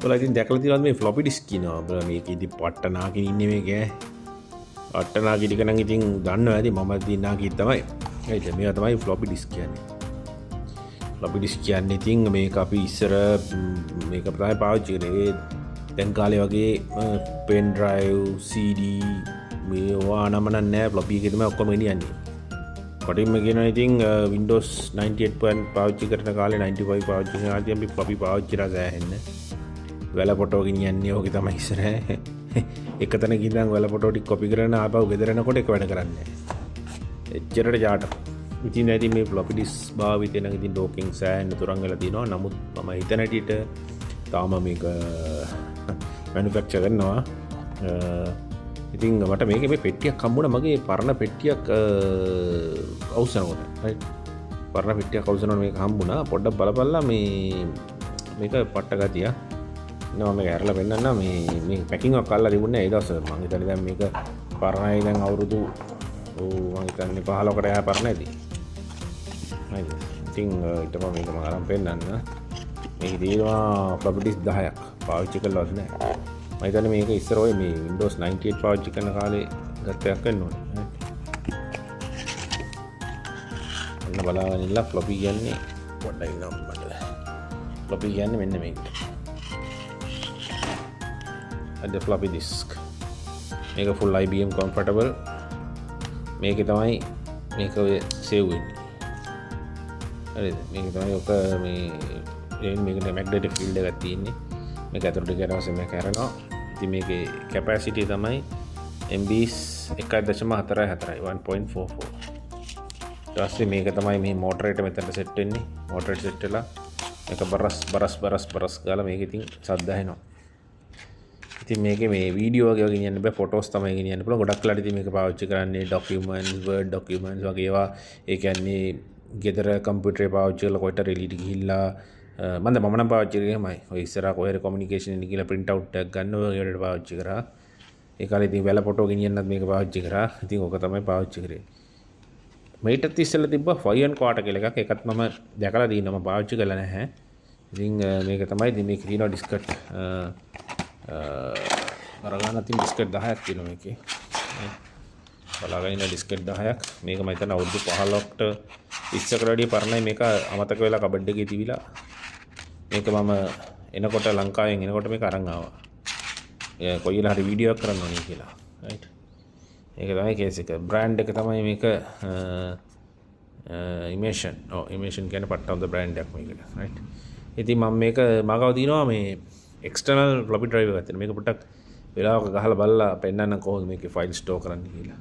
ඔයාලා ඉතින් දැකලා තියෙනවද මේ ෆ්ලොපි ඩිස්ක් කියනවා. ඔයාලා මේක ඉතින් පට්ට නාකින් ඉන්නේ මේක ඈ. පට්ට නාකි ටික නම් ඉතින් දන්නවා ඇති, මම ඉතින් නාකි තමයි. හරිද? මේවා තමයි ෆ්ලොපි ඩිස්ක් කියන්නේ. ෆ්ලොපි ඩිස්ක් කියන්නේ ඉතින් මේක අපි ඉස්සර මේක තමයි පාවිච්චි කරේ. ඒ දැන් කාලේ වගේ පෙන් ඩ්‍රයිව්, CD මේවා නම නම් නෑ. ෆ්ලොපි එකේ තමයි ඔක්කොම ගෙනියන්නේ. කොටින්ම කියනවා ඉතින් Windows 98 point පාවිච්චි කරන කාලේ 95 පාවිච්චි කරන කාලේ අපි ෆ්ලොපි පාවිච්චි කරා සෑහෙන්න. වැල ෆොටෝ ගෙනියන්නේ ඕකේ තමයි ඉස්සර. එක තැනක ඉඳන් වැල ෆොටෝ ටික කොපි කරගෙන ආපහු ගෙදර එනකොට ඒක වැඩ කරන්නේ නෑ. එච්චරට ජාට. ඉතින් දැන් ඉතින් මේ ෆ්ලොපි ඩිස්ක් භාවිතය නම් ඉතින් ලෝකෙන් සෑහෙන්න තුරන් වෙලා තියෙනවා. නමුත් මම හිතන හැටියට තාම මේක මැනුෆැක්චර් කරනවා. ඉතින් මට මේකේ මේ පෙට්ටියක් හම්බුණා. මගේ පරණ පෙට්ටියක් අවසනකොට. රයිට්. පරණ පෙට්ටියක් අවසනකොට මේක හම්බුණා. පොඩ්ඩක් බලපල්ලා මේක පට්ට ගතිය. නෑ මම මේක ඇරලා පෙන්නන්නම්. මේ පැකින් එකක් අල්ලලා තිබුණේ නෑ ඒ දවස්වල. මං හිතන්නේ දැන් මේක පරණයි දැන් අවුරුදු ඔව් මං හිතන්නේ 15කට එහා පරණ ඇති. හරිද? ඉතින් ඊට පස්සේ මේක මං අරන් පෙන්නන්න. මේකේ තියෙනවා ෆ්ලොපි ඩිස්ක් 10ක්. පාවිච්චි කරලවත් නෑ. මං හිතන්නේ මේක ඉස්සර ඔය මේ Windows 98 පාවිච්චි කරන කාලේ ගත්ත එකක් වෙන්න ඕනේ. හරි. ඔන්න බලාගෙන ඉන්න ෆ්ලොපි කියන්නේ පොඩ්ඩක් ඉන්න මට. ෆ්ලොපි කියන්නේ මෙන්න මේක. අද ෆ්ලොපි ඩිස්ක්. මේක ෆුල් IBM compatible. මේකේ තමයි මේක ඔය සේව් වෙන්නේ. හරිද? මේක තමයි ඔක මේ මේකට මැග්නටික් ෆීල්ඩ් එකක් තියෙන්නේ. මේක ඇතුළට ගියාට පස්සේ මේක හැරෙනවා. ඉතින් මේකේ කැපැසිටි තමයි MB එකයි දශම හතරයි හතරයි, one point four four. ඊට පස්සේ මේක තමයි මේ මෝටරේට මෙතනට සෙට් වෙන්නේ. මෝටරේට සෙට් වෙලා මේක බරස් බරස් බරස් බරස් ගාලා මේක ඉතින් සද්ද ඇහෙනවා. ඉතින් මේකේ මේ වීඩියෝ වගේ වගේ ගෙනියන්න බෑ, ෆොටෝස් තමයි ගෙනියන්න පුළුවන්. ගොඩක් වෙලාවට ඉතින් මේක පාවිච්චි කරන්නේ ඩොකියුමන්ට්ස්, වර්ඩ් ඩොකියුමන්ට්ස් වගේ ඒවා. ඒ කියන්නේ ගෙදර කම්පියුටරේ පාවිච්චි කරලා කොහෙට හරි එළියට ගිහිල්ලා, මන්ද මම නම් පාවිච්චි කරේ එහෙමයි. ඔය ඉස්සරහ කොහේ හරි කොමියුනිකේෂන් එන්න කියලා ප්‍රින්ට් අවුට් එකක් ගන්න ඔය වගේ වැඩට පාවිච්චි කරා. ඒ කාලේ ඉතින් වැල ෆොටෝ ගෙනියන්නත් මේක පාවිච්චි කරා. ඉතින් ඕක තමයි පාවිච්චි කරේ. මේකටත් ඉස්සෙල්ලා තිබ්බා five and quarter කියලා එකක්. ඒකත් මම දැකලා තියෙනවා, මම පාවිච්චි කරලා නැහැ. ඉතින් මේක තමයි. ඉතින් මේකේ තියෙනවා ඩිස්කට්, අරගන්න තියෙන ඩිස්කට් 10ක් තියෙනවා මේකේ. බලාගෙන ඉන්න ඩිස්කට් 10ක්. මේක මම හිතන්නේ අවුරුදු 15කට 20කට වැඩිය පරණයි. මේක අමතක වෙලා කබඩ් එකේ තිබිලා. මේක මම එනකොට ලංකාවෙන් එනකොට මේක අරන් ආවා. එයා කොයි වෙලාව හරි වීඩියෝ එකක් කරන්න ඕනේ කියලා. රයිට්. ඒක තමයි කේස් එක. බ්‍රෑන්ඩ් එක තමයි මේක, ඉමේෂන්. ඔව් ඉමේෂන් කියන්නේ පට්ට හොඳ බ්‍රෑන්ඩ් එකක් මේකට. රයිට්. ඉතින් මම මේක මගව දිනවා මේ එක්ස්ටර්නල් ෆ්ලොපි ඩ්‍රයිව් එකක් තියෙනවා. මේක පොඩ්ඩක් වෙලාවක ගහලා බලලා පෙන්නන්න කොහොමද මේකේ ෆයිල් ස්ටෝර් කරන්න කියලා.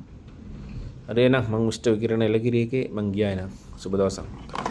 හරි එහෙනම් මං මිස්ටර් විකිරණ එලකිරි එකේ මං ගියා එහෙනම්. සුබ දවසක්.